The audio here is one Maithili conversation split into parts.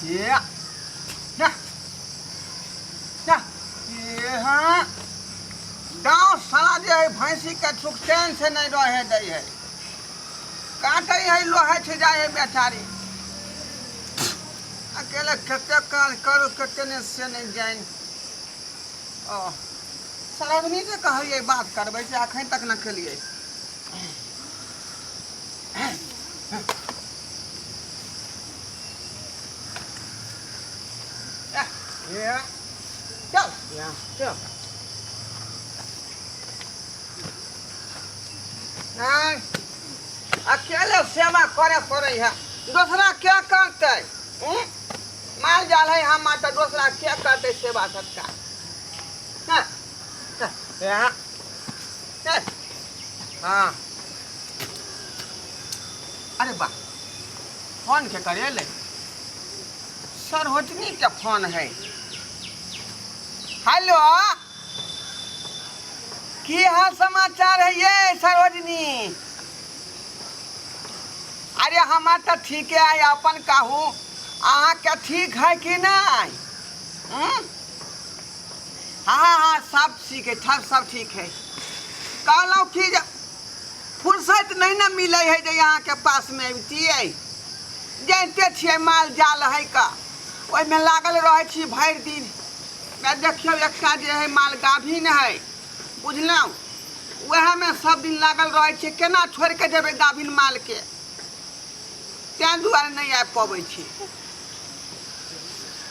ये ना ना ये हाँ गाँव साला जे है भैंसी के सुख चैन से नहीं रहे दै है काटै है लोहे छै जाइ है बेचारी अकेले कते काज करू कते नहि से नहि जानि ओ सरोजनी से कहलियै बात करबै से अखन तक न केलियै चल चल नहि अकेले सेवा करे पड़ै है दोसरा क्या करतै हूँ? माल जाल है हम तऽ दोसरा क्या करतै सेवा सत्कार हाँ, हाँ, हाँ, हाँ। अरे वाह फोन के करे ले सरोजनी के फोन है हेलो की हाल समाचार है ये सरोजनी अरे हमार तऽ ठीके है अपन कहू अहाँके ठीक है कि नहीं हम्म? हाँ हाँ सब ठीक है सब सब ठीक है कहलहुँ कि जे फुर्सत नहीं ने मिलै है जे अहाँके पासमे अबितियै जानिते छियै माल जाल है का ओहिमे लागल रहै छी भरि दिन आ देखियौ एकटा जे है माल गाभिन है बुझलहुँ उएहमे सब दिन लागल रहै छियै केना छोड़ि कऽ जेबै गाभिन मालके ताहि दुआरे नहि आबि पबै छी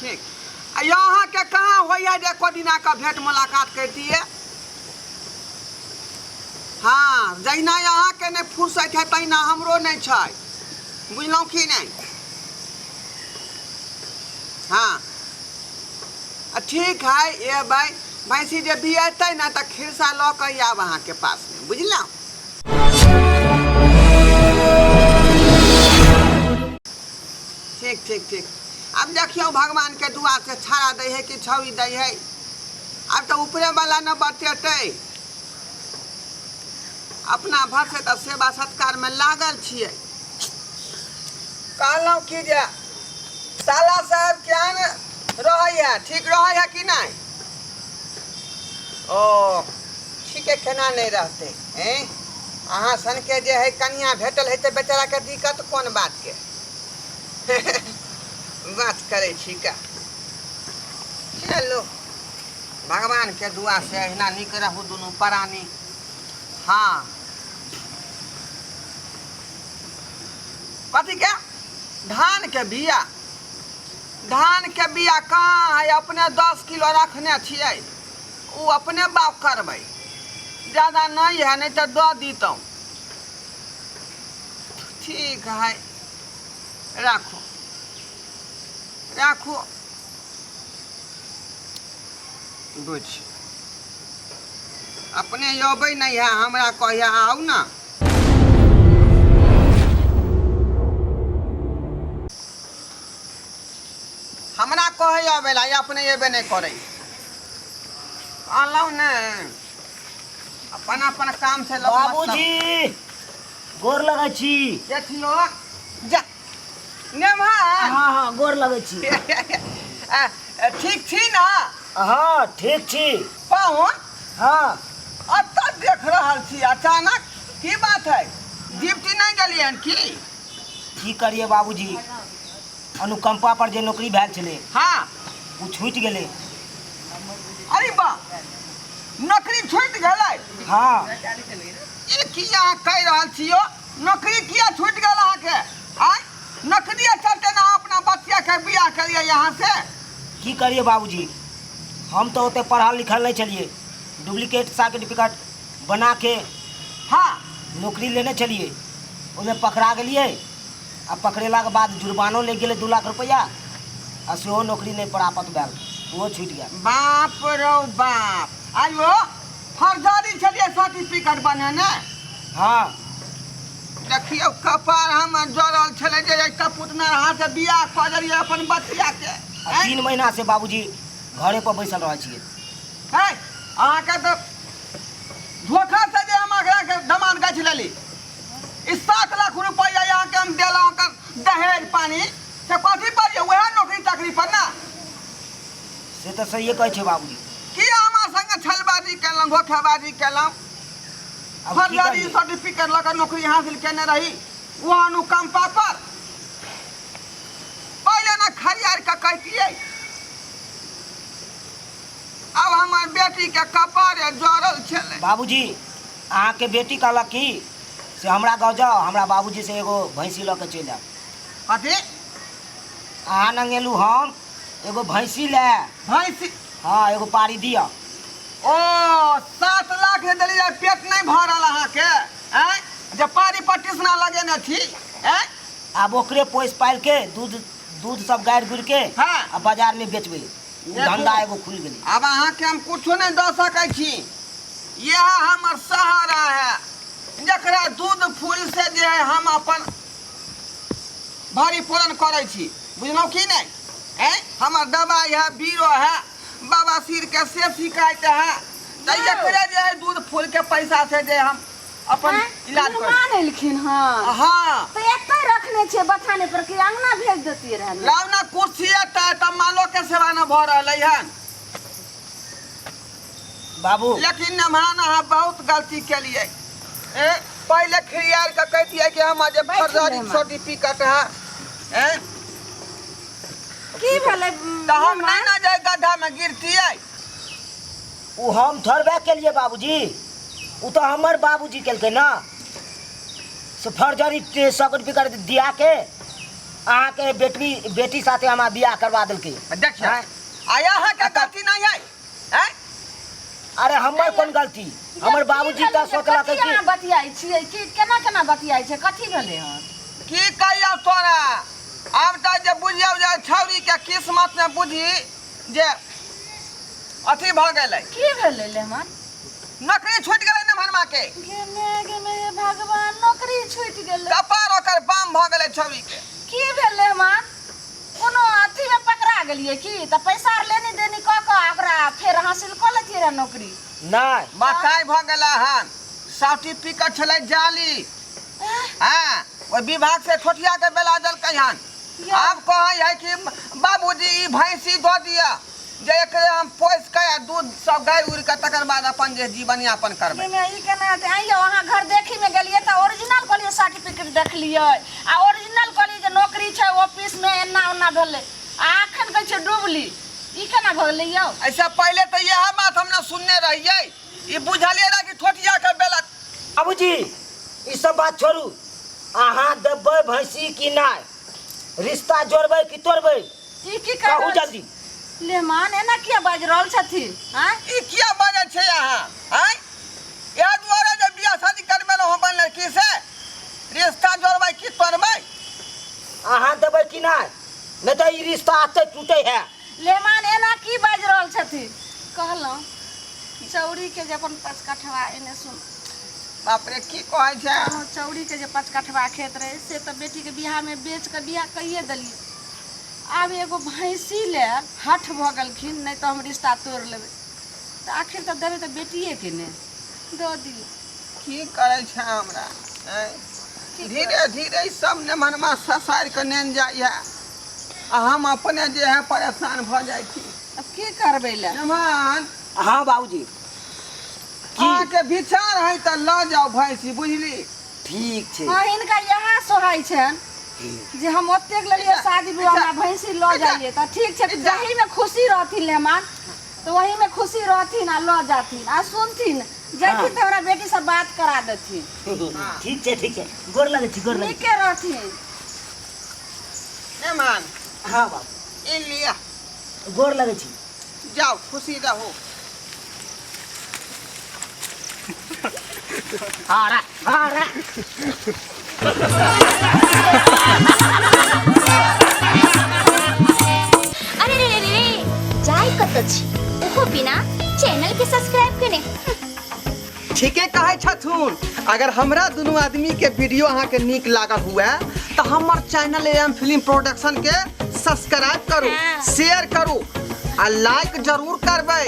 ठीक आ यौ अहाँके कहाँ होइए जे एको दिना कऽ भेँट मुलाकात करितियै हँ जहिना अहाँके नहि फुर्सत है तहिना हमरो नहि छै बुझलहुँ कि नहि हँ आ ठीक है एबै भैंसी जे बिएतै ने तऽ खिरसा लऽ कऽ आयब अहाँके पासमे बुझलहुँ ठीक ठीक ठीक आब देखियौ भगवानके दुआसँ छाड़ा दै है कि छौड़ी दै है आब तऽ ऊपरेवला ने बतेतै अपना भरसे तऽ सेवा सत्कारमे लागल छियै कहलहुँ कि जे साला साहब केहन रहैए ठीक रहै है कि नहि ओ ठीके केना नहि रहतै हैं अहाँ सनके जे है कनिया भेटल है तऽ बेचाराके दिक्कत कोन बातके बात करै छी का चलू भगवानके दुआसँ अहिना नीक रहू दुनू प्राणी हँ कथीके धानके बिया धानके बिया कहाँ है अपने 10 किलो रखने छियै ओ अपने बाग करबै ज्यादा नहीं है नहीं तऽ दऽ दितहुँ ठीक है राखू राखू बुझ अपने अबै नहीं है हमरा कहैया आउ ना हमरा कहै अबै ला अपने एबे नहि करै कहलहुँ ने अपन अपन काम से लोक मतलब। बाबूजी गोर लगै छी देखियो जा नेमहान हँ हँ गोर लगै छी आ, ठीक छी ना हँ ठीक छी पाहुन हँ एतऽ देख रहल छी अचानक की बात है ड्यूटी नहि गेलियै हन की की करिए बाबूजी अनुकंपा पर जे नौकरी भेल छलै ओ छूटि गेलै अरे बा नौकरी छूटि गेलै हँ ई की अहाँ कहि रहल छी यौ नौकरी किया छूटि गेल अहाँके आँय नौकरिए चलते ने अहाँ अपना बच्चाके बियाह करियै यहाँ से की करिए बाबूजी हम तऽ ओते पढ़ल लिखल नहि छलियै डुप्लीकेट सर्टिफिकेट बना के नौकरी लेने छलियै ओहिमे पकड़ा गेलियै आ पकड़ेलाके बाद जुर्मानो लागि गेलै 2 लाख रुपैआ आ सेहो नौकरी नहि प्राप्त भेल ओहो छूटि गेल बाप रौ बाप आयो फर्जरी छलियै सर्टिफिकेट बनेने हँ देखियौ कपार हम जरल छलै जे एहि कपूतना हाथ बियाह कऽ देलियै अपन बचियाके आ 3 महीना से बाबूजी घरे पर बैसल रहै छियै है अहाँके तऽ धोखा से जे हम एकराके दमान गाछि लेली ई 7 लाख रुपैआ अहाँके हम देलहुँ अहाँके दहेज पानी से कथी पर यौ वएह नौकरी नौकरी चाकरी पर ना। से तऽ सहिए कहै छै बाबूजी। की हमरा संगे छलबाजी केलहुँ, धोखाबाजी केलहुँ? आब की फर्जरी करियै? सर्टिफिकेट लऽ कऽ नौकरी हासिल केने रही ओ अनुकम्पा पर। पहिले ने खरियार के कहितियै। आब हमर बेटी के कपारे जरल छलै। बाबूजी, अहाँके बेटी कहलक कि से हमरा गाँव जाउ, हमरा बाबूजी से एगो भैंसी लऽ के चलि आयब। कथी? अहाँ नंगेलू हम एगो भैंसी लए। भैंसी? हाँ, एगो पारी दिअ। ओ 7 लाख जे देलियै पेट नहि भरल अहाँके? आँय, जे पारी पर टिसना लगेने छी? आँय? आब ओकरे पोसि पालि के दूध दूध सब गाड़ि गुड़ि के आ बाजार में बेचबै। ओ धंधा एगो खुलि गेलै। आब अहाँके हम कुछो नहि दऽ सकै छी। इएह हमर सहारा है, जकरा दूध फूल से जे है हम अपन भरि पूरण करै छी, बुझलहुँ की नहि? आँय, हमर दबाइ है, बीरो है, बाबा सिर के से शिकायत है, तऽ एकरे जे है दूध फूल के पैसा से जे हम अपन इलाज करै। मेहमान एलखिन हँ? हाँ। तऽ एतै रखने छियै बथाने पर कि अङ्गना भेज देतियै रहए? लाउ ने कुर्सी एतै तऽ मालो के सेवा न भऽ रहलै हन। बाबू, लेकिन मेहमान, अहाँ बहुत गलती केलियै। ए पहिले खिरियार के कहितियै कि हम जे बैठ फर्जरी मेहमान। सर्टिफिकेट है। ए की भेलै तऽ हम मेहमान? नहि ने जे गड्ढा में गिरतियै। ओ हम थोड़बे केलियै बाबूजी, ओ तऽ हमर बाबूजी केलकै ने। से फर्जरी सर्टिफिकेट दिया के अहाँके बेटी बेटी साथे हमरा बियाह करवा देलकै। देखियौ, आँय? आ अहाँके गलती नहि है? आँय? अरे हमर कोन गलती, हमर बाबूजी तऽ सोचलकै कथी कि अहाँ बतियाइ छियै कि केना केना बतियाइ छियै? कथी भेलै हन? की कहियौ तोरा, आब तऽ जे बुझियौ जे छौड़ी के किस्मत में बुझी जे अथी भऽ गेलै। की भेलै लेमन? नौकरी छूटि गेलै ने भनमा के। गेमे गेमे हे भगवान, नौकरी छूटि गेलै? कपार ओकर बाम भऽ गेलै छौड़ी के। की भेलै लेमन? कोनो अथीमे पकड़ा गेलियै की? तऽ पैसा आर लेनी देनी कऽ कऽ ओकरा फेर हासिल कऽ लेतियै रहए नौकरी। नहि। बसाइ भऽ गेलै हन। सर्टिफिकेट छलै जाली। हँ, ओहि विभाग से ठोठिया के बेला देलकै हन। आब कहै है कि बाबूजी ई भैंसी दऽ दिअ जे एकरे हम पोसि के आ दूध सब गाड़ि उड़ि के तकर बाद अपन जे जीवन यापन करबै। एहिमे ई केना हेतै? आँय यौ, अहाँ घर देखीमे गेलियै तऽ ओरिजिनल कहलियै सर्टिफिकेट देखलियै आ ओरिजिनल कहलियै जे नौकरी छै ऑफिसमे, एना ओना भेलै, आ एखन कहै छियै डुबली, ई केना भऽ गेलै यौ? एहिसँ पहिले तऽ इएह बात हम ने सुनने रहियै, ई बुझलियै रहए कि ठोठिया के बेला। बाबूजी, ई सब बात छोड़ू, अहाँ देबै भैंसी कि नहि? रिश्ता जोड़बै कि तोड़बै? ई की कहि कहू रहल छी? जल्दी। लेमान, एना किया बाजि रहल छथिन? आँय? ई किया बाजै छै अहाँ? आँय, इएह दुआरे जे बियाह शादी करबेलहुँ अपन लड़की से, रिश्ता जोड़बै कि तोड़बै? अहाँ देबै कि नहि? नहि तऽ ई रिश्ता एतै टूटै है। लेमान, एना की बाजि रहल छथिन? कहलहुँ चौरी के जे अपन 5 कठवा, एने सुन। बाप रे, की कहै छै? कहलहुँ चौरी के जे 5 कठवा खेत रहै से तऽ बेटीके बियाहमे बेच कऽ बियाह कैये देलियै। आब एगो भैंसी ले हठ भऽ गेलखिन, नहि तऽ हम रिश्ता तोड़ि लेबै। तऽ आखिर तऽ देबै तऽ बेटिएके ने, दऽ दियौ। की करै छै हमरा? आँय? धीरे धीरे ई सब ने मनमा ससारि कऽ नेन जाइए आ हम अपने जे है परेशान भऽ जाइ छी। आब की करबै लए? मेहमान। हाँ बाबूजी। की? अहाँके विचार है तऽ लऽ जाउ भैंसी, बुझली? ठीक छै। हाँ, हिनका इएह सोहाइ छनि जे हम ओतेक लेलियै शादी विवाहमे, भैंसी लऽ जाइए तऽ ठीक छै। जाहिमे खुशी रहथिन मेहमान, तऽ ओहीमे खुशी रहथिन आ लऽ जाथिन आ सुनथिन जैथिन तऽ हमरा बेटीसँ बात करा देथिन। ठीक छै, ठीक छै, गोर लगै छी, गोर लगै छी। नीके रहथिन। मेहमान। हाँ बाबू। ई लिअ। गोर लगै छी। जाउ, खुशी रहू। हाँ रा, हाँ रा। अरे रे रे रे, जाय कत छी ओहो बिना चैनल के सब्सक्राइब केने? ठीके कहै छथुन। अगर हमरा दुनू आदमी के वीडियो अहाँके नीक लागल हुए तऽ हमर चैनल एम फिल्म प्रोडक्शन के सब्सक्राइब करू, शेयर करू आ लाइक जरूर करबै।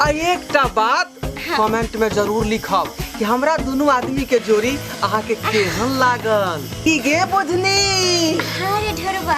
आ एकटा बात कमेंट में जरूर लिखब कि हमरा दुनू आदमी के जोड़ी अहाँके केहन लागल। की गे बुझनी? हाँ रे ढोरबा।